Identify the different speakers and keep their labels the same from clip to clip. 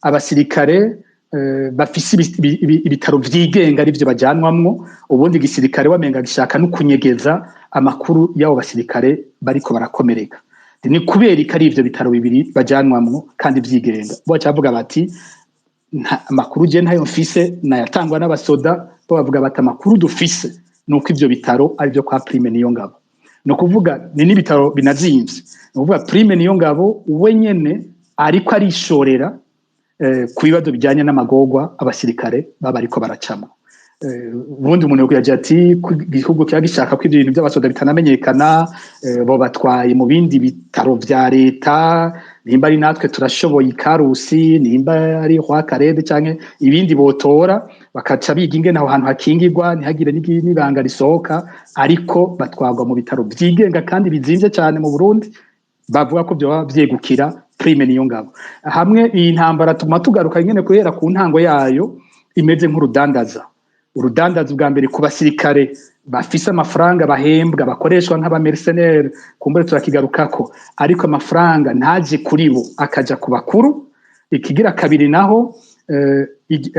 Speaker 1: Abasirikare bafise ibitaro vyigenga arivyo bajanwamwo. Ubundi igisirikare wamenga gishaka no kunyegeza amakuru y'abo basirikare bariko barakomereka. Ni kubera ko ari ivyo bitaro bibiri bajanwamwo kandi vyigenga? Bo baca bati: "Amakuru je ntayo mfise, nayatangwa n'abasoda." Bo bavuga bati: "Amakuru dufise nuko ivyo bitaro ari vyo kwa Prime Niyongabo." Ni ukuvuga ni n'ibitaro binazimvye. Ni ukuvuga Prime Niyongabo we nyene ariko arishorera ku bibazo bijyanye n'amagorwa abasirikare baba ariko baracamwo. Ubundi umuntu yokuyagira ati ko igihugu kiba gishaka ko ivyo bintu by'abasoda bitanamenyekana, bo batwaye mu bindi bitaro vya leta, nimba ari natwe turashoboye ikarusi, nimba ari Roi Karede canke ibindi botora, bakaca biga ingene aho hantu hakingirwa, ntihagire n'ibanga risohoka. Ariko batwarwa mu bitaro vyigenga kandi bizimvye cane mu Burundi, bavuga ko vyoba vyegukira Prime Niyongabo. Hamwe iyi ntambara tuguma tugaruka ingene guhera ku ntango yayo imeze nk'urudandaza, urudandaza bwa mbere ku basirikare bafise amafaranga bahembwa, bakoreshwa nk'aba mercenaires, kumbure turakigarukako, ariko amafaranga ntaje kuri bo, akaja ku bakuru. Ikigira kabiri naho,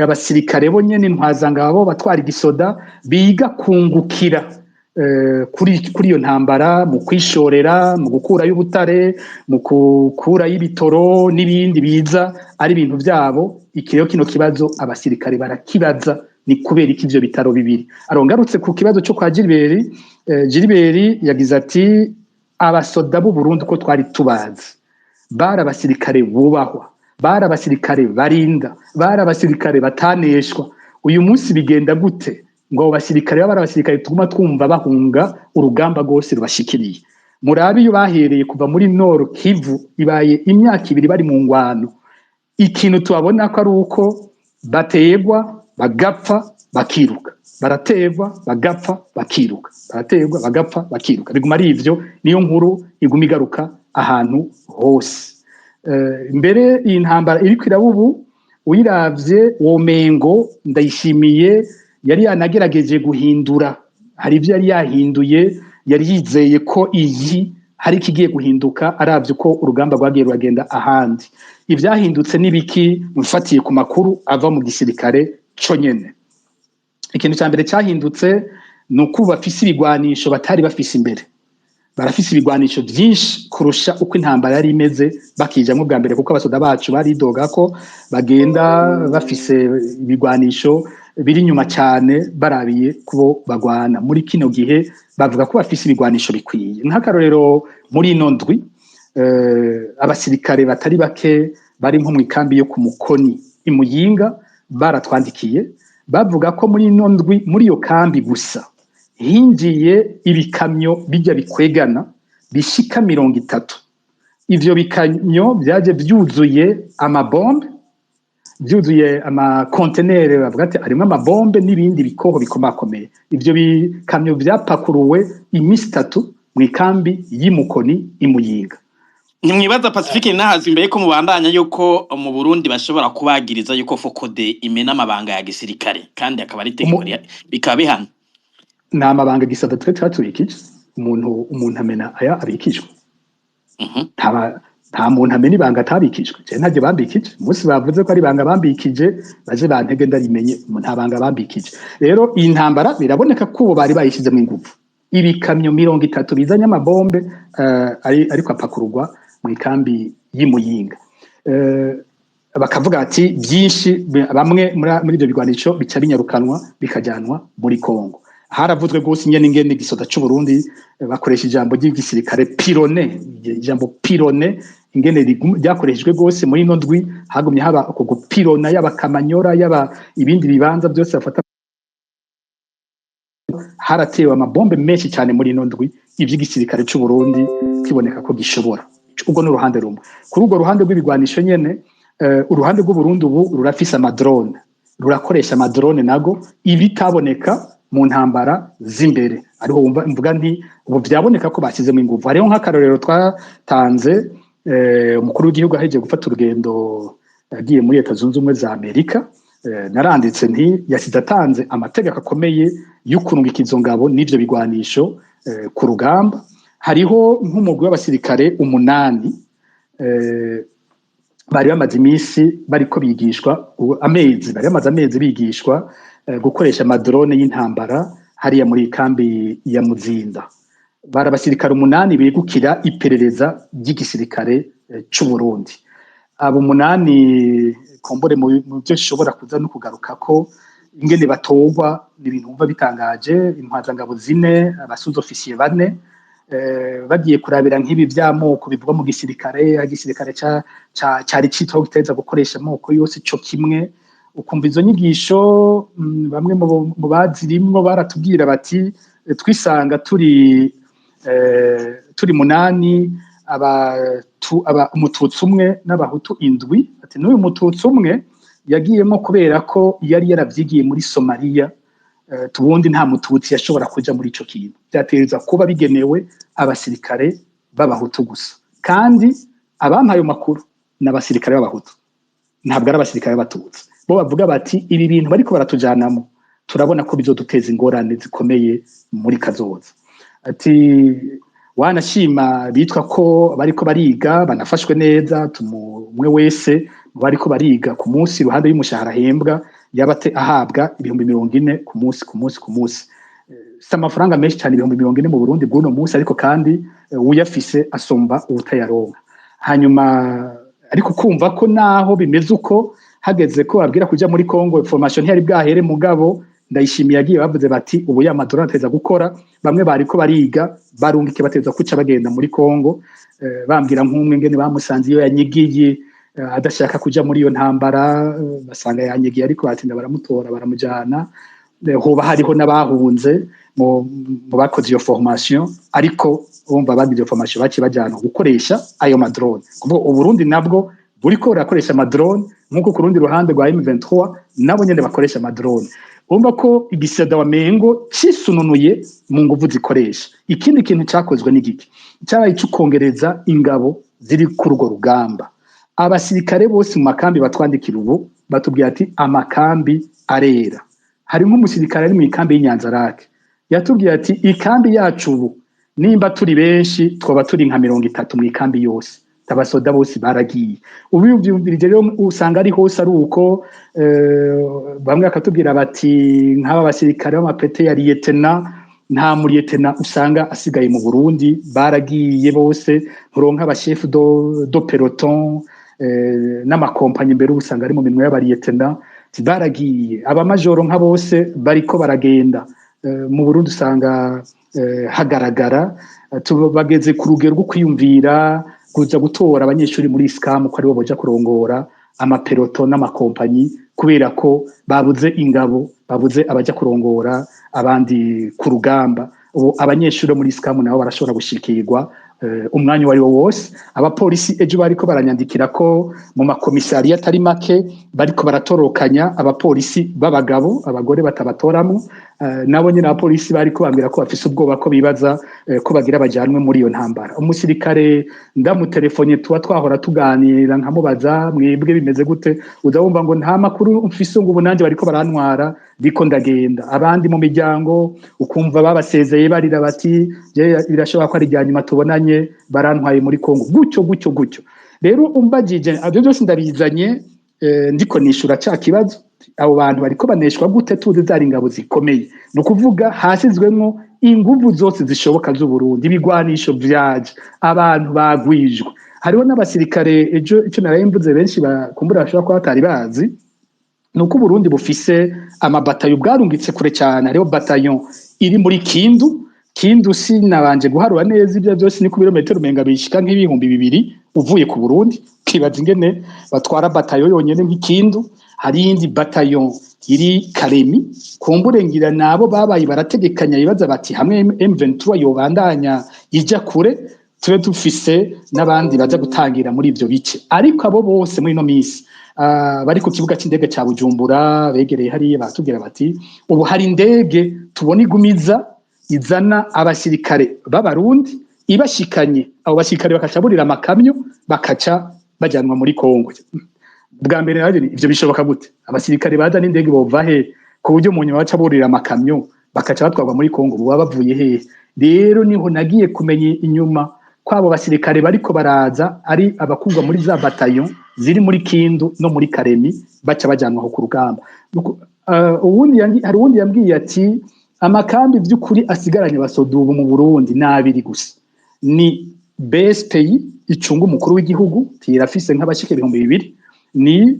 Speaker 1: abasirikare bo nyene intwazangabo batwara igisoda biga kungukira kuri iyo ntambara mu kwishorera, mu gukurayo ubutare, mu gukurayo ibitoro n'ibindi biza ari ibintu vyabo. Iki rero, kino kibazo abasirikare barakibaza: ni kubera iki ivyo bitaro bibiri? Arongarutse ku kibazo cyo kwa Gilbert. Gilbert yagize ati: "Abasoda b'u Burundi ko twari tubazi, bari abasirikare bubahwa, bari abasirikare barinda, bari abasirikare bataneshwa. Uyu munsi bigenda gute ngo abo basirikare baba ari abasirikare tuguma twumva bahunga urugamba rwose rubashikiriye?" Murabe iyo bahereye kuva muri Nord Kivu, ibaye imyaka 2 bari mu ngwano. Ikintu tubabona ko ari uko bategwa bagapfa bakiruka, barategwa bagapfa bakiruka, barategwa bagapfa bakiruka, biguma ari ivyo. Niyo nkuru iguma igaruka ahantu hose. Mbere iyi ntambara iriko iraba ubu, uyiravye womengo Ndayishimiye yari yanagerageje guhindura, hari ibyo yari yahinduye, yari yizeye ko iyi hari ikigiye guhinduka, aravye uko urugamba rwagiye ruragenda ahandi. Ivyahindutse n'ibiki? Mfatiye ku makuru ava mu gisirikare co nyene, ikintu cya mbere cyahindutse ni uko bafise ibigwanisho batari bafise imbere. Barafise ibigwanisho byinshi kurusha uko intambara yari imeze bakijamwo bwa mbere, kuko abasoda bacu baridoga ko bagenda bafise ibigwanisho biri inyuma cyane barabiye kubo bagwana. Muri kino gihe bavuga ko bafise ibigwanisho bikwiye. Nk'akarorero, muri ino ndwi abasirikare batari bake bari nko mu ikambi yo ku Mukoni i Muyinga baratwandikiye, bavuga ko muri ino ndwi muri iyo kambi gusa hinjiye ibikamyo bijya bikwegana bishika 30. Ivyo bikamyo byaje byuzuye amabombe, byuzuye amakontenere, bavuga ati harimo amabombe n'ibindi bikoho bikomakomeye. Ivyo bikamyo vyapakuruwe iminsi 3 mu ikambi y'Imukoni i Muyinga.
Speaker 2: Ntimwibaza, Pacifique Nahazi, imbere ko mubandanya, yuko mu Burundi bashobora kubagiriza yuko FOCODE imena amabanga ya gisirikare, kandi akaba ari itegeko bikaba bihana?
Speaker 1: Ni amabanga gisata twe twatubikije. Umuntu amena aya abikijwe. Nta muntu amena ibanga atabikijwe. Je ntaryo bambikije. Umunsi bavuze ko ari ibanga bambikije, baje bantege ndarimenye. Nta banga bambikije. Rero iyi ntambara biraboneka ko ubu bari bayishyizemo ingufu. Ibikamyo 30 bizanye amabombe ariko apakururwa mu ikambi y'Imuyinga. Bakavuga ati byinshi, bamwe muri ibyo bigwanisho bica binyarukanwa bikajyanwa muri Kongo. Haravuzwe rwose ingene igisoda c'u Burundi, bakoresha ijambo ry'igisirikare pilonner, ijambo pilonner ingene ryakoreshejwe rwose muri ino ndwi. Hagumye haba uko gupirona, yaba Kamanyora, yaba ibindi bibanza byose bafata. Haratewe amabombe menshi cyane muri ino ndwi. Ivy'igisirikare c'u Burundi kiboneka ko gishobora. Ubwo ni uruhande rumwe. Kuri urwo ruhande rw'ibigwanisho nyene, uruhande rw'u Burundi ubu rurafise ama drone, rurakoresha ama drone nago, ibitaboneka mu ntambara z'imbere. Ariho wumva mvuga nti ubu vyaboneka ko bashyizemo ingufu. Hariho nk'akarorero twatanze: umukuru w'igihugu ahejeje gufata urugendo yagiye muri Leta Zunze Ubumwe za Amerika, naranditse nti yasize atanze amategeko akomeye y'ukurungika izo ngabo n'ivyo bigwanisho ku rugamba. Hariho nk'umugwi w'abasirikare umunani. Bari bamaze iminsi bariko bigishwa amezi, bari bamaze amezi bigishwa gukoresha ama drones y'intambara hariya muri kambi ya Muzinda. Bari abasirikare 8 begukira iperereza ry'igisirikare c'u Burundi. Abo 8, kombore mu byo nshobora kuza no kugaruka ko ingene batorwa, ni ibintu wumva bitangaje: intwazangabo 4, aba sous-officiers 4. Bagiye kurabira nk'ibi vy'amoko bivugwa mu gisirikare, igisirikare cari citaho giteza gukoresha amoko yose co kimwe. Ukumva izo nyigisho, bamwe mu bazirimwo baratubwira bati: "Twisanga turi 8, umututsi umwe n'abahutu 7." Ati n'uyu mututsi umwe yagiyemo kubera ko yari yaravyigiye muri Somalia, tubundi nta mututsi yashobora kuja muri ico kintu, vyategerezwa kuba bigenewe abasirikare b'abahutu gusa. Kandi abampaye ayo makuru ni abasirikare b'abahutu, ntabwo ari abasirikare b'abatutsi. Bo bavuga bati: "Ibi bintu bariko baratujanamo, turabona ko bizoduteza ingorane zikomeye muri kazoza." Ati wanashima bitwa ko bariko bariga banafashwe neza. Umwe wese mu bariko bariga, ku munsi, iruhande y'umushahara ahembwa, yaba ahabwa 40,000 ku munsi, ku munsi, ku munsi. Si amafaranga menshi cyane, 40,000 mu Burundi bw'uno munsi, ariko kandi uyafise asomba uwutayaronka. Hanyuma ariko kumva ko naho bimeze uko, hageze ko babwira kuja muri Congo, formation ntiyari bwahere, mugabo Ndayishimiye yagiye, bavuze bati: "Ubu ya ma drones ateza gukora, bamwe bariko bariga barungike, bateza kuca bagenda muri Congo." Bambwira nk'umwe ngene bamusanze iyo yanyigiye, adashaka kuja muri iyo ntambara, basanga yanyigiye, ariko batinda baramutora baramujana. Hoba hariho n'abahunze mu bakoze iyo formation, ariko urumva bagize iyo formation baciye bajana gukoresha ayo ma drones. Kuvuga Uburundi nabwo buriko burakoresha ama drones, nk'uko ku rundi ruhande rwa M23 nabo nyene bakoresha ama drones. Urumva ko igisada wa Mengo cisununuye mu nguvu zikoresha. Ikindi kintu cyakozwe n'igiki cyabaye cukongereza ingabo ziri kuri urwo rugamba. Abasirikare bose mu makambi batwandikira ubu, batubwira ati: "Amakambi arera." Hari nk'umusirikare ari mu ikambi y'Inyanzarake yatubwiye ati: "Ikambi yacu ubu, nimba turi benshi, twaba turi nka 30 mu ikambi yose, abasoda bose baragiye." Ubu ubyumvirije rero, usanga ari hose ari uko. Bamwe bakatubwira bati nk'aba basirikare b'amapete ya lieutenant, nta mu lieutenant usanga asigaye mu Burundi, baragiye bose. Nturonka aba chefs de peloton n'amakompanyi mbere, usanga ari mu minwe y'aba lieutenants, baragiye. Abamajoro nka bose bariko baragenda. Mu Burundi usanga hagaragara bageze ku rugero rwo kwiyumvira kuza gutora abanyeshuri muri ISCAM ko aribo boja kurongora ama pelotons n'amakompanyi, kubera ko babuze ingabo, babuze abaja kurongora abandi ku rugamba. Ubu abanyeshuri bo muri ISCAM nabo barashobora gushikirwa umwanya uwo ari wo wose. Abapolisi ejo bariko baranyandikira ko mu makomisariya atari make bariko baratorokanya abapolisi b'abagabo, abagore batabatoramo. Nabo nyine abapolisi bariko bambwira ko bafise ubwoba, ko bibaza ko bagira bajanwe muri iyo ntambara. Umusirikare ndamutelefone tuba twahora tuganira, nkamubaza: "Mwebwe bimeze gute?" Uza wumva ngo: "Nta makuru mfise," ngo: "Ubu nanjye bariko barantwara, ndiko ndagenda." Abandi mu miryango ukumva babasezeye barira bati: "Birashoboka ko ari irya nyuma tubonanye, barantwaye muri Kongo." Gutyo gutyo gutyo. Rero umbagije ibyo byose ndabizanye, ndiko nishura ca kibazo: abo bantu bariko baneshwa gute tuzi zari ingabo zikomeye? Ni ukuvuga hasizwemwo inguvu zose zishoboka z'Uburundi, ibigwanisho vyaje, abantu bagwijwe. Hariho n'abasirikare ejo, ico naraye mvuze benshi bakumbura bashobora kuba batari bazi, ni uko Uburundi bufise amabatayo bwarungitse kure cyane. Hariho bataillon iri muri Kindu. Kindu sinabanje guharura neza ibyo byose, ni ku birometero umenga bishika nk'2000 uvuye ku Burundi. Ukibaza ingene batwara bataillon yonyene nk'Ikindu. Hari iyindi bataillon iri Karemi. Kumbure ngira nabo babaye barategekanya, bibaza bati hamwe M23 yobandanya ija kure, tube dufise n'abandi baza gutangira muri ivyo bice. Ariko abo bose muri ino misi bari ku kibuga c'indege ca Bujumbura, begereye hariya, baratubwira bati: "Ubu hari indege tubona igumiza izana abasirikare b'abarundi, ibashikanye, abo basirikare bakaca burira amakamyo, bakaca bajanwa muri Kongo." Bwa mbere naje: ivyo bishoboka gute? Abasirikare baza n'indege bova he, ku buryo mu nyuma baca burira amakamyo bakaca batwarwa muri Kongo? Baba bavuye hehe? Rero niho nagiye kumenya inyuma ko abo basirikare bariko baraza ari abakurwa muri za bataillon. ziri muri Kindu no muri Karemi, baca bajanwa aho ku rugamba. Uwundi hari uwundi yambwiye ati amakambi vy'ukuri asigaranye abasoda ubu mu Burundi ni abiri gusa, ni BSPI icunga umukuru w'igihugu, tirafise nk'abashika 2000, ni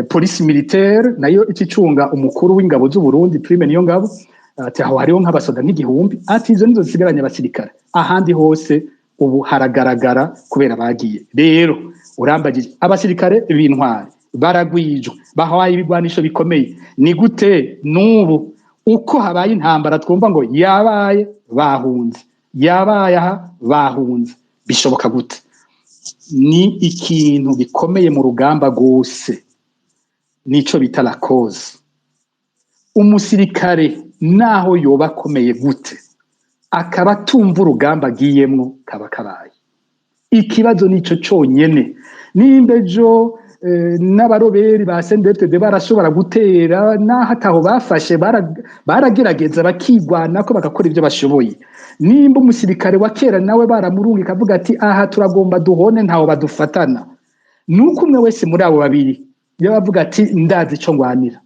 Speaker 1: police militaire nayo icicunga umukuru w'ingabo z'u Burundi, Prime Niyongabo, ati aho hariho nk'abasoda nk'igihumbi, ati izo nizo zisigaranye abasirikare, ahandi hose ubu haragaragara kubera bagiye. Rero urambagije, abasirikare b'intwari baragwijwe, bahaye ibigwanisho bikomeye, ni gute n'ubu uko habaye intambara twumva ngo yabaye bahunze, yabaye aha bahunze? Bishoboka gute? Ni ikintu gikomeye mu rugamba rwose, nico bita la cause. Umusirikare naho yoba akomeye gute, akaba atumva urugamba agiyemwo, kaba kabaye ikibazo. Nico conyene. Nimba ejo n'abaroberi ba CNDD-FDD barashobora gutera, naho ataho bafashe, baragerageza bakigwanako, bagakora ibyo bashoboye. Nimba umusirikare wa kera nawe baramurungika avuga ati aha turagomba duhone, ntaho badufatana, nuko umwe wese muri abo babiri yaba avuga ati ndazi ico ngwanira,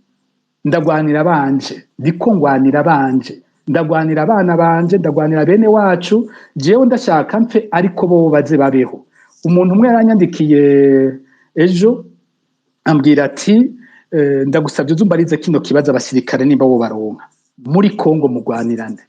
Speaker 1: ndagwanira banje, ndiko ngwanira banje, ndagwanira abana banje, ndagwanira bene wacu, jewe ndashaka mpfe ariko bo baze babeho. Umuntu umwe yaranyandikiye ejo ambwira ati ndagusabye uzumbarize kino kibazo, abasirikare nimba bo baronka muri Kongo mugwanira nde?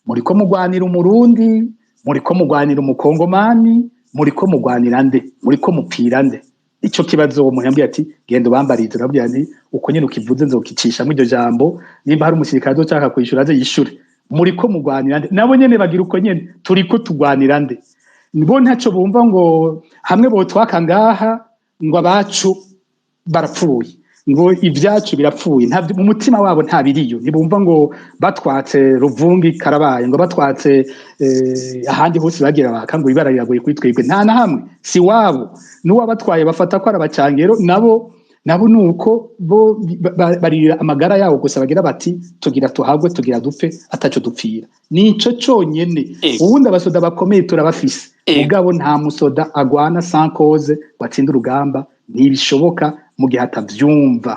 Speaker 1: Muriko mugwanira Umurundi? Muriko mugwanira Umukongomani? Muriko mugwanira nde? Muriko mupfira nde? Ico kibazo uwo muntu yambwiye ati genda ubambarize. Urabwira nti uko nyene ukivuze nzokicishamo iryo jambo, nimba hari umusirikare azoshaka kwishura aze yishure. Muriko mugwanira nde? Nabo nyene bagira uko nyene, turiko tugwanira nde? Bo ntaco bumva ngo hamwe botwaka ngaha ngo abacu barapfuye, ngo ibyacu birapfuye. Mu mutima wabo nta biriyo. Ntibumva ngo batwatse Ruvungi karabaye, ngo batwatse ahandi hose bagira baka ngo ibara riragoye kuri twebwe. Nta na hamwe, si wabo n'uwabatwaye bafata ko ari abacangero. Nabo nuko bo barira amagara yabo gusa, bagira bati tugira tuhagwe, tugira dupfe ataco dupfira. Nico conyene. Ubundi abasoda bakomeye turabafise, mugabo nta musoda agwana sans cause ngo atsinde urugamba, ntibishoboka mu gihe atavyumva.